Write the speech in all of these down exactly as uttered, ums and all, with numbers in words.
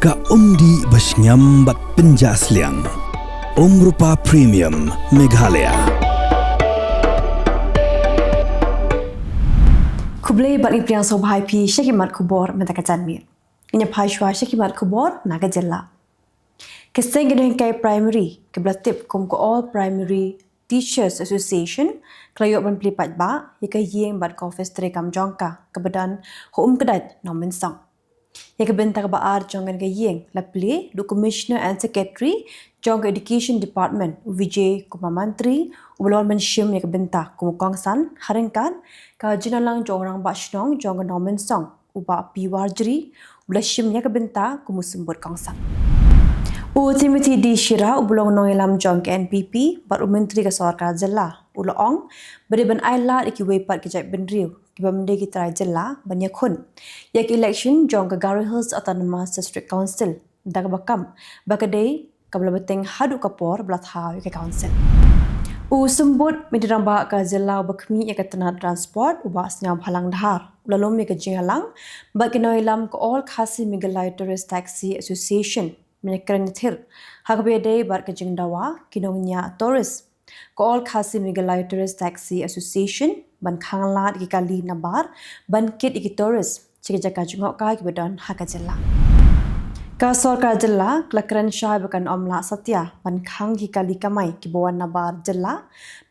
Ka umdih ba shngiam bad pynjah sliang. Umrupa Premium Meghalaya. Khublei bad ngi pdiang sngewbha ïa phi sha ki mat khubor mynta ka janmiet. Ngin ïa phai shuwa sha ki mat khubor na ka jylla. Ka seng ki nonghikai primary kaba la tip kum ka All Primary Teachers Association ka la ïoh ban plie paidbah ïa ka ïing bad ka office treikam jong ka kaba don ha Umkdait, Nongmynsong. Ïa ka bynta kaba ar jong kane ka ïing la plie da u Commissioner and Secretary jong ka Education Department, u Vijay Kumar Mantri, uba la wan ban shim ïa ka bynta kum u kongsan ha ryngkat ka jingïalang jong u Rangbah Shnong jong ka Nongmynsong, u Bah P Warjri, uba la shim ïa ka bynta kum u symbud kongsan. U Timothy D Shira, uba long nongïalam jong ka N P P bad u Myntri ka Sorkar Jylla, u la ong ba dei ban ailad ïa kiwei pat ki jaitbynriew kiba ym dei ki trai jylla ban ïakhun ïa ka election jong ka Garo Hills Autonomous District Council da kaba kam ba ka dei kaba la bteng haduh ka por ba la thaw ïa ka council. U symbud myntri rangbah ka jylla uba khmih ïa ka tnat transport, u Bah Sniawbhalang Dhar, u la lum ïa ka jingïalang bad ki nongïalam ka All Khasi Meghalaya Tourist Taxi Association ban ïakren ïathir ha kaba ïadei bad ka jingdawa ki nongñiah tourist. Ka All Khasi Meghalaya Tourist Taxi Association ban khanglad ïa ki kali nabar ban kit ïa ki tourist sha ki jaka jngohkai kiba don ha ka jylla. Ka sorkar jylla ka la kren shai ba kan ym lah satia ban khang ïa ki kali kamai kiba wan nabar jylla,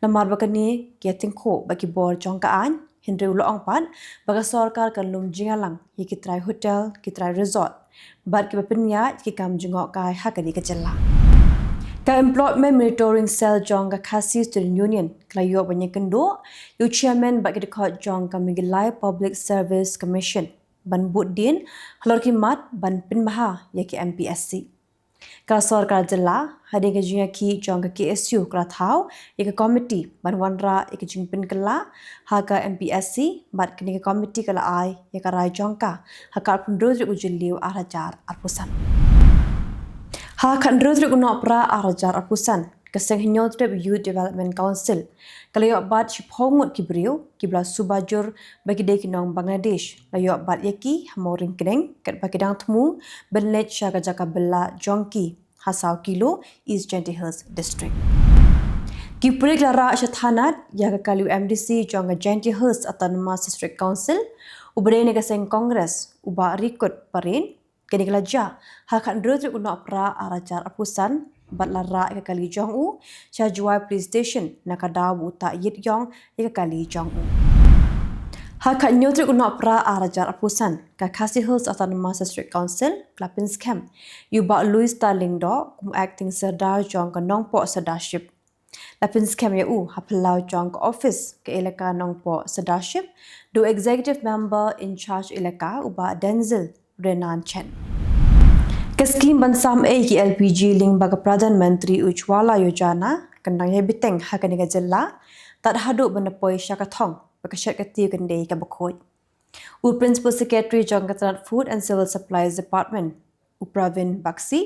namar ba kane ki ïatyngkhuh bad ki bor jong ka aiñ, hynrei u la ong pat ba ka sorkar kan lum jingïalang ïa ki trai hotel, ki trai resort bad kiba pynïaid ki kam jngohkai ha kane ka jylla. Ka Employment Monitoring Cell jong ka Khasi Student Union ka la ïoh ban ïakynduh ïa u chairman bad ki dkhot jong ka Meghalaya Public Service Commission ban bud dien halor ki mat ban pynbha ïa ki M P S C. Ka sorkar jylla hadien ka jingïakhih jong ka K S U ka la thaw ïa ka komiti ban wanrah ïa ka jingpynkylla ha ka M P S C, bad kane ka komiti ka la ai ïa ka rai jong ka ha ka arphew hynriew tarik u Jylliew ar hajar arphew san. Ha ka hynriew tarik u Nohprah ar hajar arphew san, ka seng Hynñiewtrep Youth Development Council ka la ïoh bat shiphew ngut ki briew kiba la suba jur ba ki dei ki nong Bangladesh, la ïoh bat ïa ki ha Mawryngkneng katba ki dang thmu ban leit sha ka jaka bylla jong ki ha Saw Kilo, East Jaintia Hills District. Ki pulit la rah sha thanat ïa ka kali u M D C jong ka Jaintia Hills Autonomous District Council, uba dei na ka seng Congress, u Bah Rikut Paren. Kane ka la jia ha ka hynriew tarik u Nohprah ar hajar arphew san, bad la rah ïa ka kali jong u sha Jowai Police Station na ka daw ba u ta ïit ïong ïa ka kali jong u. Ha ka hynñiew tarik u Nohprah ar hajar arphew san, ka Khasi Hills Autonomous District Council ka la pynskhem ïa u Bah Louis Lyngdoh kum u Acting Sordar jong ka Nongpoh Sordarship. La pynskhem ïa u ha phyllaw jong ka office ka elaka Nongpoh Sordarship da u Executive Member in Charge elaka, u Bah Denzil Renanchen. Ka skhim ban sam ei ki L P G lyngba ka Pradhan Mantri Ujjwala Yojana kan dang ïai bteng ha kane ka jylla tad haduh ban da poi sha ka thong ba ka shet ka tiew kan dei kaba khuid. U Principal Secretary jong ka tnat Food and Civil Supplies Department, u Pravin Bagchi,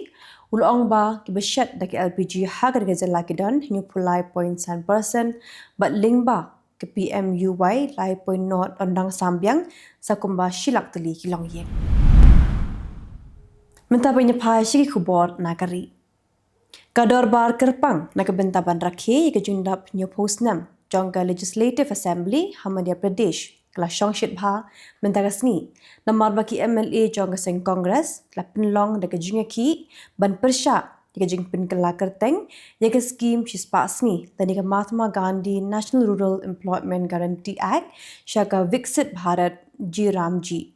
u la ong ba kiba shet da ki L P G ha kane ka jylla ki don hynñiewphew lai point san percent, bad lyngba ka P M U Y lai point nought yn dang sam biang sa kumba shi lak tylli ki longïing. Mynta ban ïa phai sha ki khubor na ka ri. Ka dorbar kyrpang na ka bynta ban rakhe ïa ka jingdap hynñiewphew snem jong ka Legislative Assembly ha Madhya Pradesh ka la shong shit bha mynta ka sngi, namar ba ki M L A jong ka seng Congress ka la pynlong da ka jingïakhih ban pyrshah ïa ka jingpynkylla kyrteng ïa ka skhim shispah sngi lane ka Mahatma Gandhi National Rural Employment Guarantee Act sha ka Viksit Bharat G RAM G.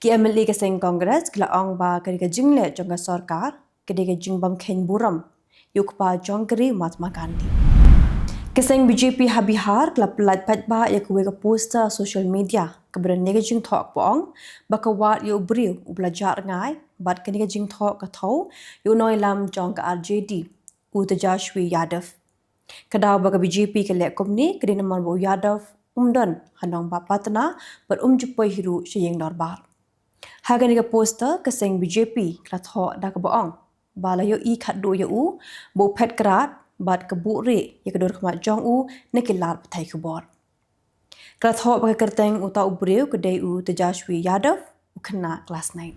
Ki M L A ka seng Congress ki la ong ba kane ka jingleh jong ka sorkar ka dei ka jingbymkheiñ burom ïa u kpa jong ka ri Mahatma Gandhi. Ka seng B J P ha Bihar ka la pyllait paidbah ïa kawei ka poster social media kaba don ïa ka jingthoh kaba ong ba ka wad ïa u briew uba la jah rngai, bad kane ka jingthoh ka thew ïa u nongïalam jong ka R J D, u Tejashwi Yadav. Ka daw ba ka B J P ka leh kumne ka dei namar ba u Yadav um don ha nongbah Patna bad um ju poi hi ruh sha ïing dorbar. Ha kane ka poster ka seng B J P ka la thoh da kaba ong ba la ïohi khatduh ïa u ba u phet krad bad ka buhrieh ïa ka dur khmat jong u na ki lad pathai khubor. Ka la thoh ba ka kyrteng uta u briew ka dei u Tejashwi Yadav, u khynnah klas nine.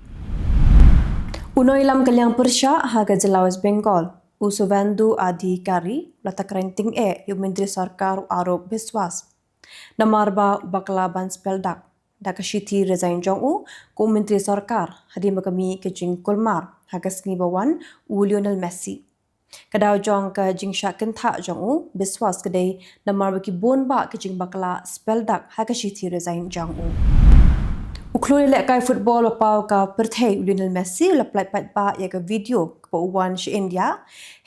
U nongïalam ka liang pyrshah ha ka jylla West Bengal, u Suvendu Adhikari, u la takren tyngeh ïa u Myntri Sorkar u Arop Biswas namar ba u bakla ban spel dak da ka shithi resign jong u kum u Myntri Sorkar hadien ba ka mih ka jingkulmar ha ka sngi ba wan u Lionel Messi. Ka daw jong ka jingshah kynthah jong u Biswas ka dei namar ba ki bun bah ki jingbakla spel dak ha ka shithi resign jong u. U khlur ïalehkai football ba paw ka pyrthei u Lionel Messi u la pyllait paidbah ïa ka video kaba u wan sha India.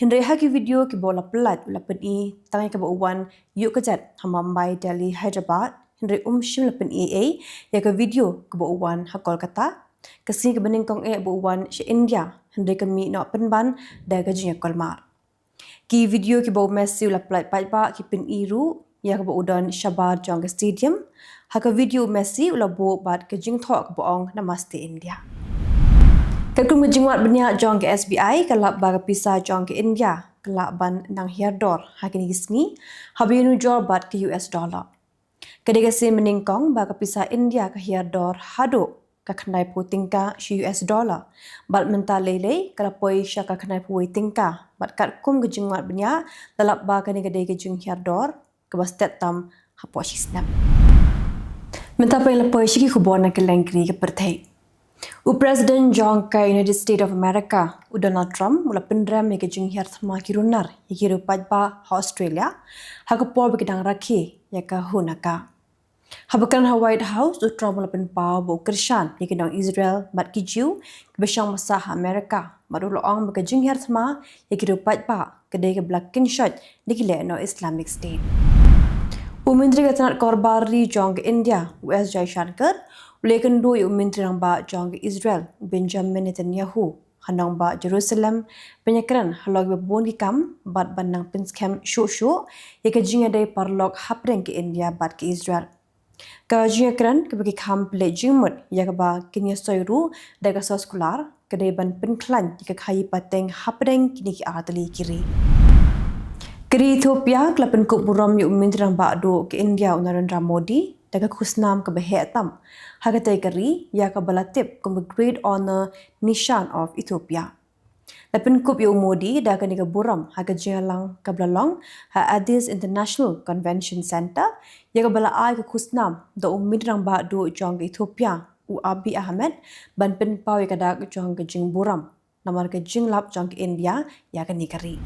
Hynrei ha ki video kiba u la pyllait u la pyni tang ïa kaba u wan ïuh kjat ha Mumbai, Delhi, Hyderabad. Hynrei um shym la pyni ei ïa ka video kaba u wan ha Kolkata, ka sngi kaba nyngkong eh ba u wan sha India, hynrei ka mih noh pynban da ka jingïakulmar. Ki video kiba u Messi u la pyllait paidbah ki pyni ruh ïa kaba u don shabar jong ka stadium. Ha ka video u Messi u la buh bad ka jingthoh kaba ong Namaste India. Katkum ka jingwad bniah jong ka S B I, ka lap ba ka pisa jong ka India ka lah ban nang hiar dor ha kine ki sngi haba ïanujor bad ka U S dollar. Ka dei ka sien ba nyngkong ba ka pisa India ka hiar dor haduh ka khyndaiphew tyngka sha U S dollar, bad mynta lei lei ka la poi sha ka khyndaiphew wei tyngka, bad katkum ka jingwad bniah la lap ba kane ka dei ka jinghiar dor kaba stet tam hapoh shi snem. Mynta peit la poi sha ki khubor na kylleng ki ri ka pyrthei. U President jong ka United States of America, u Donald Trump, u la pynrem ïa ka jinghiar thma ki runar ïa ki riew paidbah ha Australia ha ka por ba ki dang rakhe ïa ka huna ka. Haba kren ha White House, u Trump u la pynpaw ba u kyrshan ïa ki nong Israel bad ki Jiw kiba shong basa ha America, bad u la ong ba ka jinghiar thma ïa ki riew paidbah ka dei kaba la kynshoit da ki lehnoh Islamic State. U Myntri ka tnat korbar ri jong ka India, u S Jaishankar, u la ïakynduh ïa u Myntri Rangbah jong ka Israel, u Benjamin Netanyahu, ha nongbah Jerusalem, ban ïakren halor kiba bun ki kam bad ban nang pynskhem shuh shuh ïa ka jingïadei paralok hapdeng ka India bad ka Israel. Ka jingïakren kaba ki kham pynleit jingmut ïa kaba kin ïasoi ruh da ka soskular ka dei ban pynkhlaiñ ïa ka khaïi pateng hapdeng kine ki artylli ki ri. Ka ri Ethiopia ka la pynkup burom ïa u Myntri Rangbah Duh ka India, u Narendra Modi, da ka khusnam kaba heh tam ha katei ka ri ïa kaba la tip kum ka Great Honor Nishan of Ethiopia. La pynkup ïa u Modi da kane ka burom ha ka jingïalang kaba la long ha Addis International Convention Center, ïa kaba la ai ka khusnam da u Myntri Rangbah Duh jong ka Ethiopia, u Abiy Ahmed, ban pynpaw ïa ka dak jong ka jingburom namar ka jinglap jong ka India ïa kane ka ri.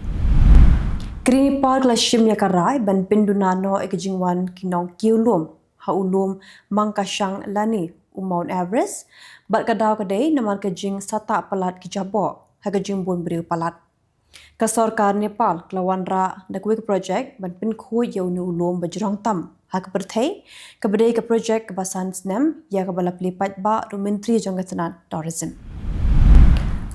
Ka ri Nepal ka la shim ïa ka rai ban pynduna noh ïa ka jingwan ki nongkiew lum ha u lum Mangkashang lane u Mount Everest, bad ka daw ka dei namar ka jingsahtah palat ki jaboh ha ka jingbun briew palat. Ka sorkar Nepal ka la wanrah da kawei ka projek ban pynkhuid ïa une u lum ba jrong tam ha ka pyrthei, kaba dei ka projek kaba san snem ïa kaba la plie paidbah da u Myntri jong ka tnat Tourism.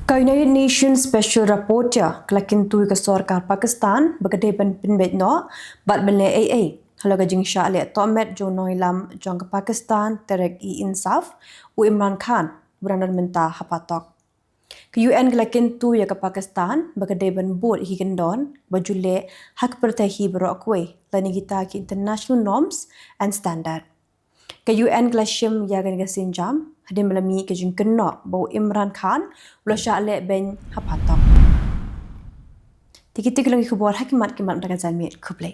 Ka United Nations Special Rapporteur ka la kyntu ïa ka sorkar Pakistan ba ka dei ban pynbeit noh bad ban leh ei ei halor ka jingshah leh tohmet jong u nongïalam jong ka Pakistan Tehreek-e-Insaf, u Imran Khan, ba dang don mynta ha phatok. Ka U N ka la kyntu ïa ka Pakistan ba ka dei ban bud ïa ki kyndon ba ju leh ha ka pyrthei hi baroh kawei lane kita ki international norms and standard. Ka U N ka la shim ïa kane ka sienjam hadien ba la mih ka jingkynnoh ba u Imran Khan u la shah leh beiñ ha phatok. Te kito ki long ki khubor ha ki mat ki mat mynta ka janmiet. Khublei.